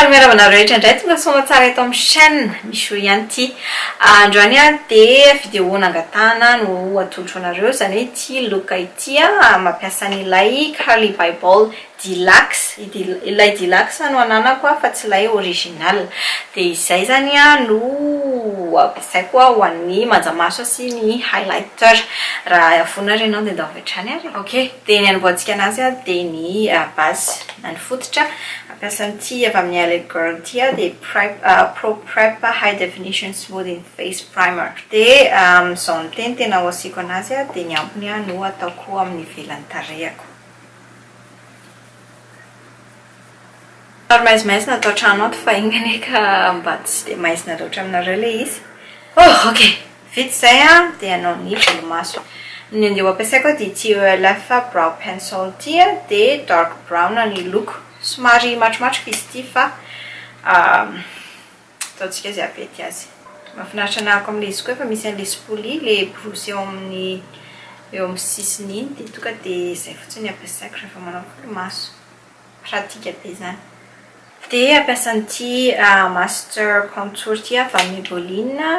Faly miarahaba anareo rehetra indray tonga soa aman-tsara eto amin'ny chaîne Michou ihany ity. Androany dia vidéo nangatahana no atolotro anareo, izany hoe ity look ity mampiasa an'ilay Carly Bible Deluxe, ilay Deluxe no ananako fa tsy ilay original. Dia izay izany no ampiasaiko ho an'ny manjamaso sy ny highlighter. Raha vonona ary ianao dia ndao avy hatrany ary e. Ok, dia ny hanombohantsika anazy dia ny base na ny fototra. Mampiasa an'ity avy amin'ny LA Girl ity aho dia Pro Prep High Definition Smoothing Face Primer. Dia amin'izao miteny tena ho asiako anazy dia ny ambiny no ataoko amin'ny ivelan'ny tarehako. Somary maizimaizina ato an-trano ato fa enga anie ka mba tsy dia maizina loatra aminareo ilay izy. Oh ok! Vita izay an, dia hanao ny volomaso. Ny andeha ho ampiasaiko dia ity ELF brow pencil ity dia dark brown ny loko. Somary matromatroka izy ity fa ataontsika izay hampety azy. Mahafinaritra anah ako amin'ilay izy koa efa misy an'ilay spoolie, ilay borosy eo amin'ny eo amin'ny sisiny iny dia tonga dia izay fotsiny ampiasaiko rehefa manao volomaso. Pratique be izany. Dia hampiasa an'ity Master Contour ity avy amin'ny Maybelline.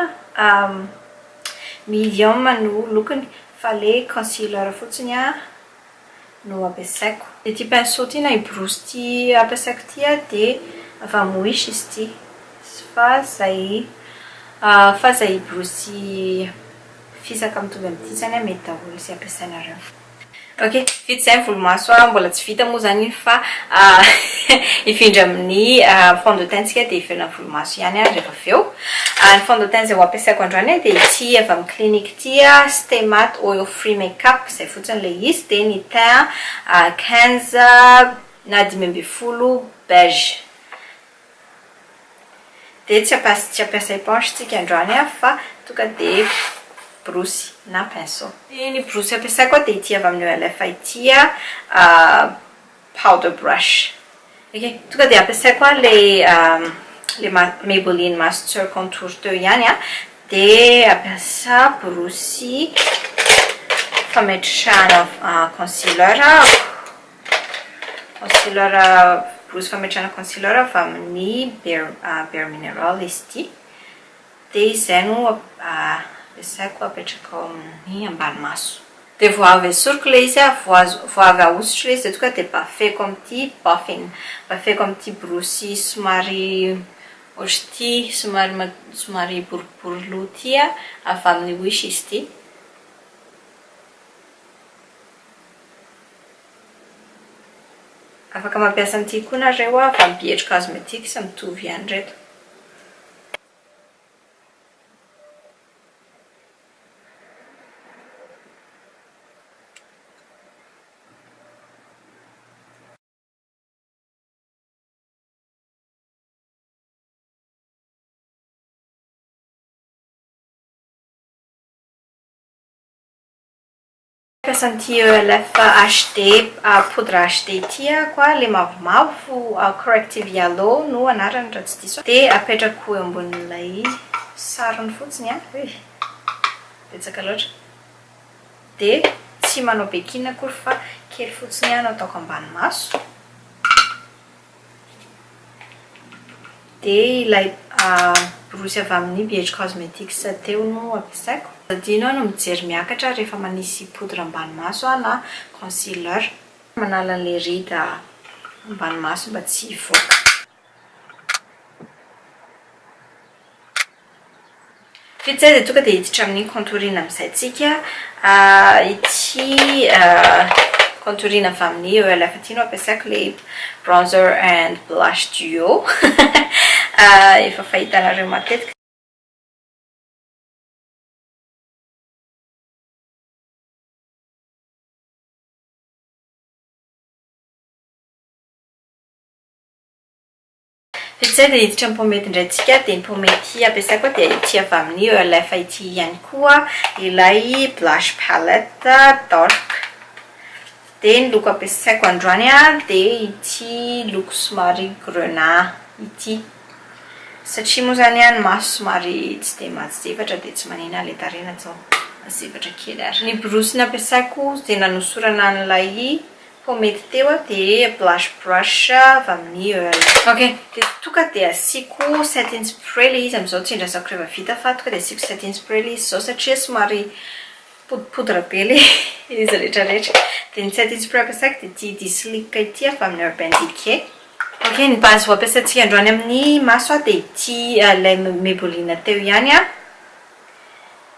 Medium no lokony fa ilay concealer fotsiny no ampiasaiko. Dia ity pinceau ity na borosy ity ampiasaiko ity dia avy amin'ny Wish izy ity. Fa izay fa izay borosy fisaka mitovy amin'ity izany mety daholo izay ampiasainareo. Ok, vita izay ny volomaso a, mbola tsy vita moa izany iny fa hifindra amin'ny fond de teint tsika dia hiverina amin'ny volomaso ihany aho rehefa avy eo. Ny fond de teint izay ho ampiasaiko androany dia ity avy amin'ny clinique ity, Stay Matte Oil Free Makeup, izay fotsiny ilay izy, dia ny teint 15 na 15 beige. Dia tsy hampiasa tsy hampiasa éponge tsika androany a fa tonga dia borosy na pinceau. Dia ny borosy ampiasaiko dia ity avy amin'ny ELF ity a, powder brush. Ok, tonga dia ampiasaiko a ilay ilay Maybelline Master Contour teo ihany a, dia hampiasa borosy fametrahana concealer aho. Concealer, borosy fametrahana concealer avy amin'ny Bare Mineral izy ity. Dia izay no ampiasaiko apetraka ao amin'ny ambany maso. Dia vao avy esoriko ilay izy, vao azo, vao avy ahosotro ilay izy dia tonga dia bafeko amin'ity buffing, bafeko amin'ity borosy somary ohatr'ity, somary somary boribory loha ity avy amin'ny Wish izy ity. Afaka mampiasa an'ity koa nareo a, avy amin'ny BH Cosmetics, mitovy ihany ireto. Mampiasa an'ity ELF HD poudre HD ity aho a, ilay mavomavo corrective yellow no anarany raha tsy diso aho. Dia apetrako eo ambonin'ilay sarony fotsiny a, oy betsaka loatra. Dia tsy manao be kina akory fa kely fotsiny no ataoko ambany maso. Dia ilay borosy avy amin'ny BH Cosmetics teo no ampiasaiko. Adino aho ny mijery miakatra rehefa manisy poudre ambany maso aho na concealer. Manala an'ilay ride ambany maso mba tsy hivoaka. Vita izay dia tonga dia hiditra amin'ny contouring amin'izay tsika. Ity contouring avy amin'ny ELF ity no ampiasaiko, ilay bronzer and blush duo. Efa fahitanareo matetika. Vita izay dia hiditra amin'ny pomade indray tsika, dia ny pomade ampiasaiko dia ity avy amin'ny ELF ity ihany koa, ilay blush palette dark. Dia ny loko ampiasaiko androany dia ity loko somary grenat ity, satria moa izany ny maso somary tsy dia mazevatra dia tsy manina ilay tarehy na tsy mazevatra kely ary. Ny borosy nampiasaiko dia nanosorana an'ilay. Pomade teo a, dia blush brush avy amin'ny EL. Ok, dia tonga dia asiako setting spray ilay izy amin'izao, tsy andrasako rehefa vita fa tonga dia asiako setting spray ilay izy izao satria somary poudre be ilay izy rehetra rehetra. Dia ny setting spray ampiasaiko dia ity D-Slick ity avy amin'ny Urban Decay. Ok, ny base ho ampiasaintsika androany amin'ny maso dia ity ilay Maybelline teo ihany.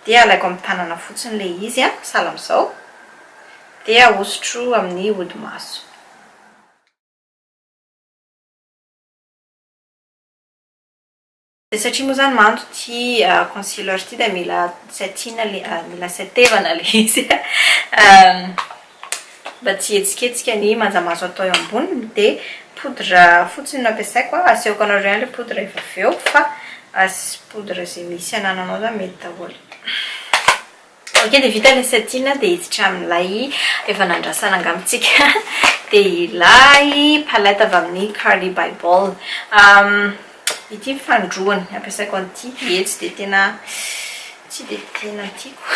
Dia alaiko amin'ny tanana fotsiny ilay izy sahala amin'izao. Dia ahosotro amin'ny hodi-maso. Dia satria moa izany mando ity concealer ity dia mila setina le, mila setevana ilay izy mba tsy hihetsiketsika ny manjamaso atao eo amboniny. Dia poudre fotsiny no ampiasaiko, asehoko anareo ihany ilay poudre rehefa avy eo fa poudre izay misy anananao izany mety daholo. Ok dia vita ilay satine dia hiditra amin'ilay efa nandrasana angamba tsika dia ilay palette avy amin'ny Carly Bible. Ity fandroany ampiasaiko an'ity, ie tsy dia tena tsy dia tena tiako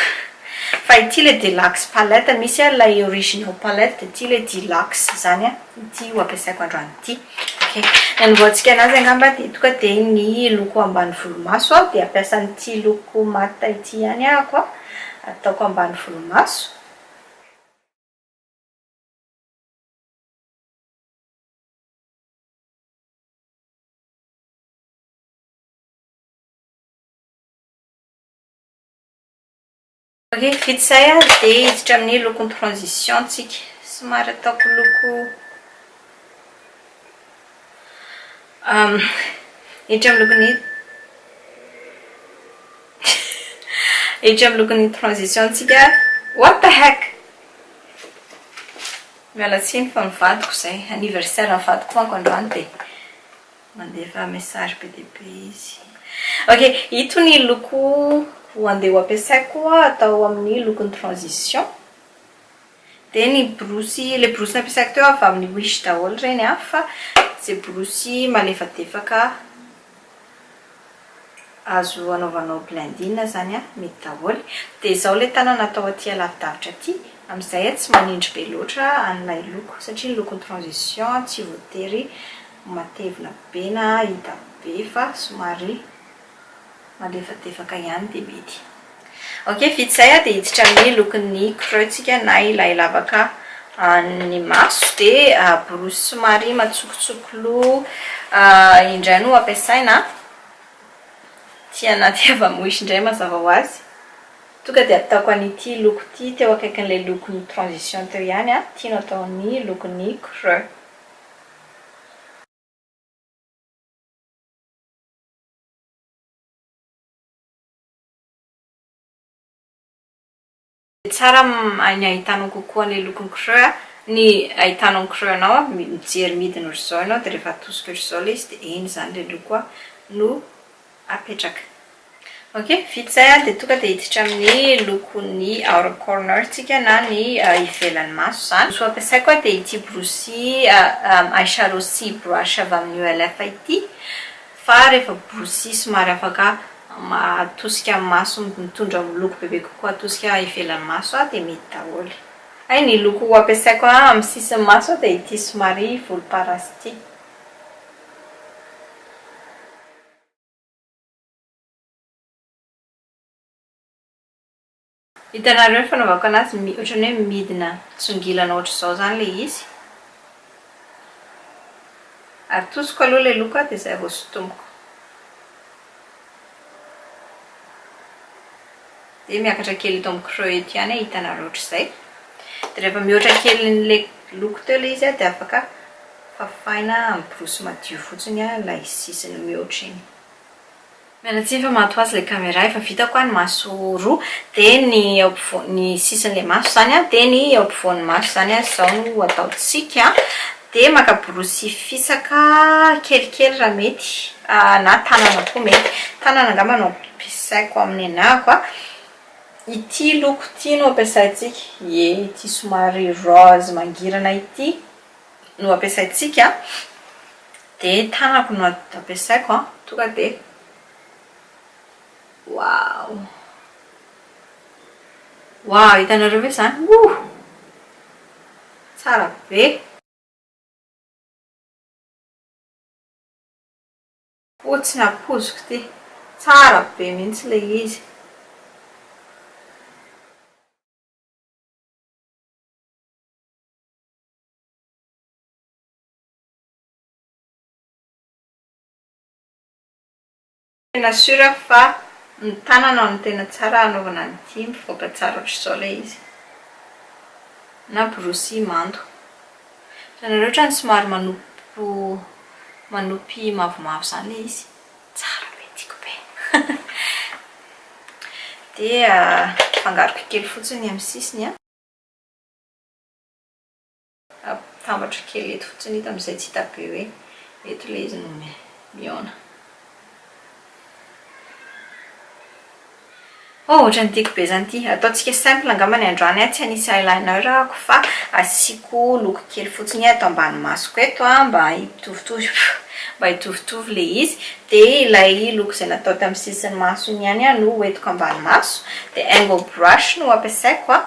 fa ity ilay deluxe palette, misy ilay original palette dia ity ilay deluxe izany ity ho ampiasaiko androany ity. Ok, ny anombohantsika anazy angamba dia tonga dia ny loko ambany volomaso dia ampiasa an'ity loko mat ity ihany ahako ataoko ambany volomaso. Ok, vita izay dia hiditra amin'ny lokon'ny transition tsika. Somary ataoko loko hiditra amin'ny lokon'ny hiditra amin'ny lokon'ny transition tsika. What the heck? Miala tsiny fa ny vadiko izay, anniversaire ny vadiko manko androany dia Mandefa message be dia be izy. Ok, ito ny loko ho andeha ho ampiasaiko atao amin'ny lokon'ny transition. Dia ny borosy, ilay borosy nampiasaiko teo avy amin'ny Wish daholo ireny an, fa izay borosy malefadefaka azo anaovanao blending izany an, mety daholo. Dia izao ilay tanana atao aty alavidavitra aty, amin'izay tsy manindry be loatra an'ilay loko, satria ny lokon'ny transition tsy voatery matevina be na hita be fa somary malefadefaka ihany dia mety. Ok, vita izay dia hiditra amin'ny lokon'ny creux tsika na ilay lavaka an'ny maso dia borosy somary matsokotsokolo indray no ampiasaina. Ity anaty hava-moisy indray mazava ho azy. Tonga dia ataoko an'ity loko ity teo akaikin'ilay lokon'ny transition teo ihany, ity no atao ny lokon'ny creux. Tsara ny ahitanao kokoa an'ilay lokon'ny creux a, ny ahitanao ny creux anao a, mijery midina ohatr'izao ianao dia rehefa atosika ohatr'izao ilay izy dia eny izany ilay loko no apetraka. Ok, vita izay a, dia tonga dia hiditra amin'ny lokon'ny outer corner tsika na ny ivelan'ny maso izany. Borosy ampiasaiko a dia ity borosy eyeshadow C brush avy amin'ny ELF ity, fa rehefa borosy somary afaka atosika amin'ny maso mitondra loko bebe kokoa atosika ivelan'ny maso a dia mety daholo. Hay ny loko ampiasaiko amin'ny sisin'ny maso dia ity somary volomparasy ity. Hitanareo ny fanaovako anazy ohatran'ny hoe midina mitsongilana ohatr'izao izany ilay izy. Atosiko aloha ilay loko dia izay vao sintomiko. Dia miakatra kely eto amin'ny creux eto ihany hitanareo ohatr'izay. Dia rehefa mihoatra kelin'ilay loko teo ilay izy dia afaka fafaina amin'ny borosy madio fotsiny ilay sisiny mihoatra iny. Miala tsiny fa maty ho azy ilay caméra, efa vitako ny maso roa, dia ny eo ampovoany, ny sisin'ilay maso izany an, dia ny eo ampovoan'ny maso izany an, izao no ataontsika, dia maka borosy fisaka kelikely raha mety, na tanana koa mety, tanana angamba no ampiasaiko amin'ny anahako an, ity loko ity no ampiasaintsika, ie ity somary rose mangirana ity no ampiasaintsika. Dia tanako no ampiasaiko an, tonga dia waouh! Waouh! Hitanareo ve izany? Ouh! Tsara be. Oh tsy nampoiziko ity. Tsara be mihitsy ilay izy. Tena sûr aho fa ny tanana no tena tsara hanaovana an'ity, mivoaka tsara ohatr'izao ilay izy. Na borosy mando. Hitanareo ohatrany somary manopy manopy mavomavo izany ilay izy. Tsara be, tiako be. Dia afangaroko kely fotsiny amin'ny sisiny an. Atambatra kely eto fotsiny hita amin'izay tsy hita be hoe eto ilay izy no mihaona. Oh, ohatran'ny tiako be izany ity. Ataontsika simple angamba ny androany an, tsy hanisy eyeliner ahako fa asiako loko kely fotsiny ato ambany masoko eto an, mba hitovitovy mba hitovitovy ilay izy. Dia ilay loko izay natao tamin'ny sisin'ny maso iny ihany no hoentiko ambany maso. Dia angle brush no ampiasaiko an.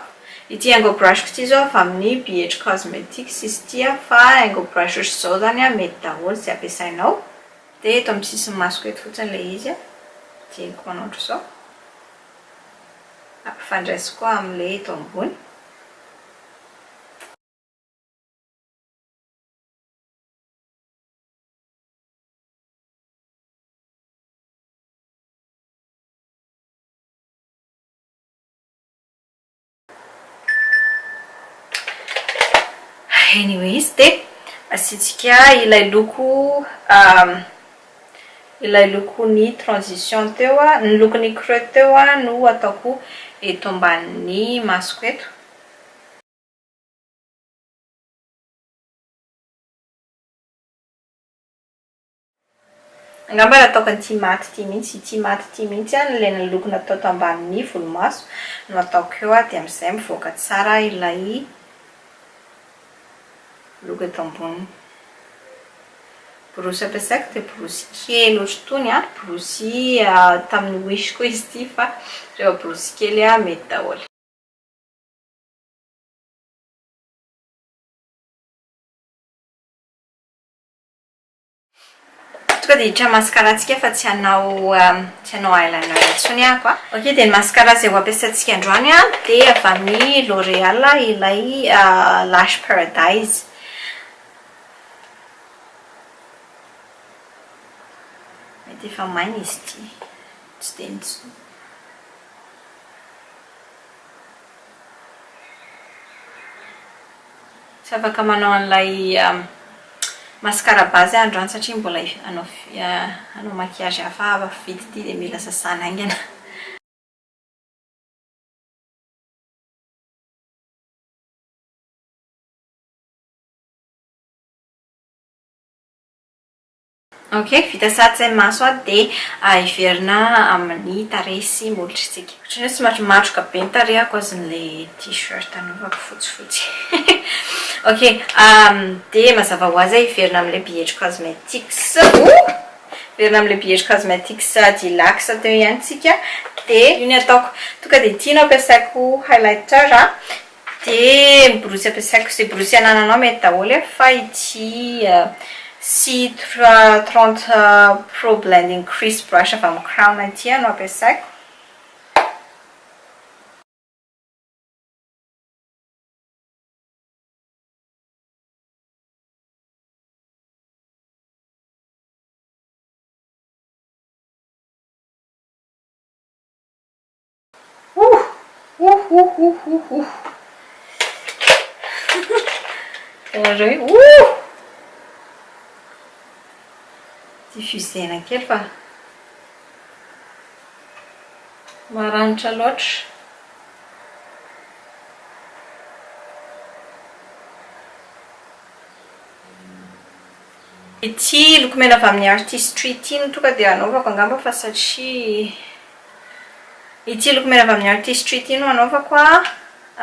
Ity angle brush-ko ity izao avy amin'ny BH Cosmetics izy ity an, fa angle brush ohatr'izao izany an mety daholo izay ampiasainao. Dia eto amin'ny sisin'ny masoko eto fotsiny ilay izy an, diniko manao ohatr'izao. Ampifandraisiko amin'ilay eto ambony. Anyways dia asiantsika ilay loko ilay lokon'ny transition teo, ny lokon'ny creux teo no ataoko eto ambanin'ny masoko eto. Angamba raha ataoko an'ity maty ity mihitsy, ity maty ity mihitsy an, ilay loko natao tambanin'ny volomaso no ataoko eo dia amin'izay mivoaka tsara ilay loko eto amboniny. Borosy ampiasaiko dia borosy kely ohatr'itony an, borosy tamin'ny wish koa izy ity fa rehefa borosy kely mety daholo. Tonga dia hiditra mascara tsika fa tsy hanao tsy hanao eyeliner intsony ahako a. Ok dia ny mascara izay ho ampiasaintsika androany a dia avy amin'ny L'Oréal ilay Lash Paradise. Mety efa maina izy ity, tsy dia intsony. Tsy afaka manao an'ilay mascara base aho androany satria mbola hanao hanao maquillage hafa aho avy vita ity dia mila sasana haingana. Ok, vita sady izay maso a, dia hiverina amin'ny tarehy sy molotr'tsika. Ohatran'ny hoe somary matroka be ny tarehako azon'ilay t-shirt anaovako fotsifotsy. Ok, dia mazava ho azy hiverina amin'ilay BH Cosmetics. Ouh! Hiverina amin'ilay BH Cosmetics Deluxe teo ihany tsika. Dia io ny ataoko. Tonga dia ity no ampiasaiko highlighter a. Dia ny borosy ampiasaiko, izay borosy anananao mety daholo e, fa ity C 30 Pro Blending Crease Brush avy amin'ny Crown ity no ampiasaiko. Ouh! Ouh ouh ouh ouh ouh! Hitanareo hoe ouh! Diffuser-na kely fa maranitra loatra. Ity lokomena avy amin'ny Artistry ity no tonga dia hanaovako angamba fa satria Ity lokomena avy amin'ny Artistry ity no hanaovako a,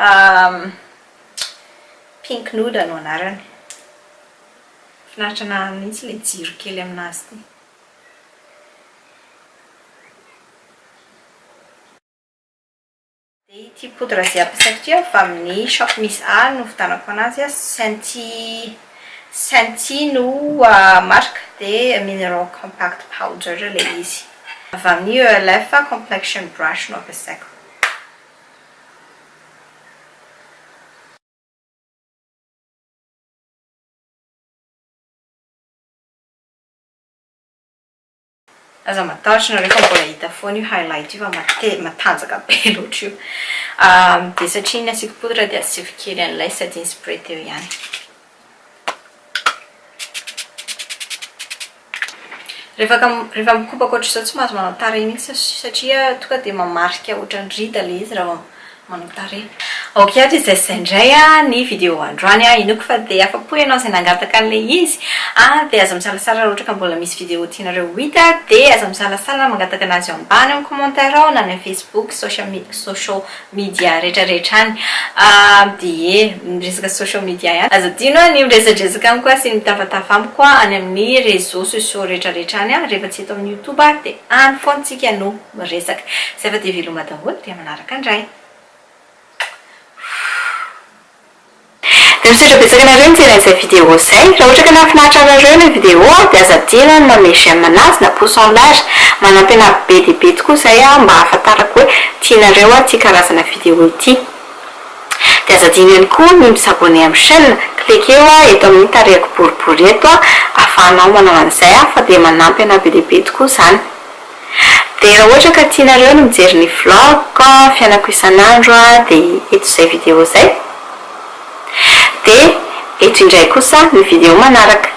Pink Nude no anarany. Mahafinaritra anahy mihitsy ilay jiro kely aminazy ity. Dia ity poudre izay ampiasaiko ity avy amin'ny shop Miss A no nividianako anazy, Senti Senti no marque dia mineral compact powder ilay izy. Avy amin'ny ELF complexion brush no ampiasaiko. Aza matahotra nareo fa mbola hita foana io highlight io fa matanjaka be loatra io. Dia satria iny asiako poudre dia asiako kely an'ilay setting spray teo ihany. Rehefa rehefa mikopaka ohatr'izao tsy mahazo manao tarehy mihitsy satria tonga dia mamarika ohatran'ny rida ilay izy raha vao manao tarehy. Ok ary izay izay indray ny vidéo androany a, inoako fa dia afa-po ianao izay nangataka an'ilay izy a, dia aza misalasala raha ohatra ka mbola misy vidéo tianareo ho hita dia aza misalasala mangataka anazy ao ambany ao amin'ny commentaire ao na any amin'ny Facebook, social social media rehetra rehetra any dia e, miresaka social media ihany, aza adino ny miresadresaka amiko sy ny mitafatafa amiko any amin'ny réseaux sociaux rehetra rehetra any rehefa tsy eto amin'ny youtube ary dia any foana tsika no miresaka. Izay fa dia veloma daholo dia manaraka indray. Dia misaotra betsaka anareo nijery an'izay vidéo izay. Raha ohatra ka nahafinaritra anareo ilay vidéo dia aza adino ny manome j'aime anazy na pouce en l'air. Manampy anahy be dia be tokoa izay mba hahafantarako hoe tianareo ity karazana vidéo ity. Dia aza adino ihany koa ny mi-s'abonner amin'ny chaîne. Cliquer-o eto amin'ny tarehiko boribory eto ahafahanao manao an'izay fa dia manampy anahy be dia be tokoa izany. Dia raha ohatra ka tianareo ny mijery ny vlog fiainako isan'andro dia eto izay vidéo izay. Dia eto indray kosa ny vidéo manaraka.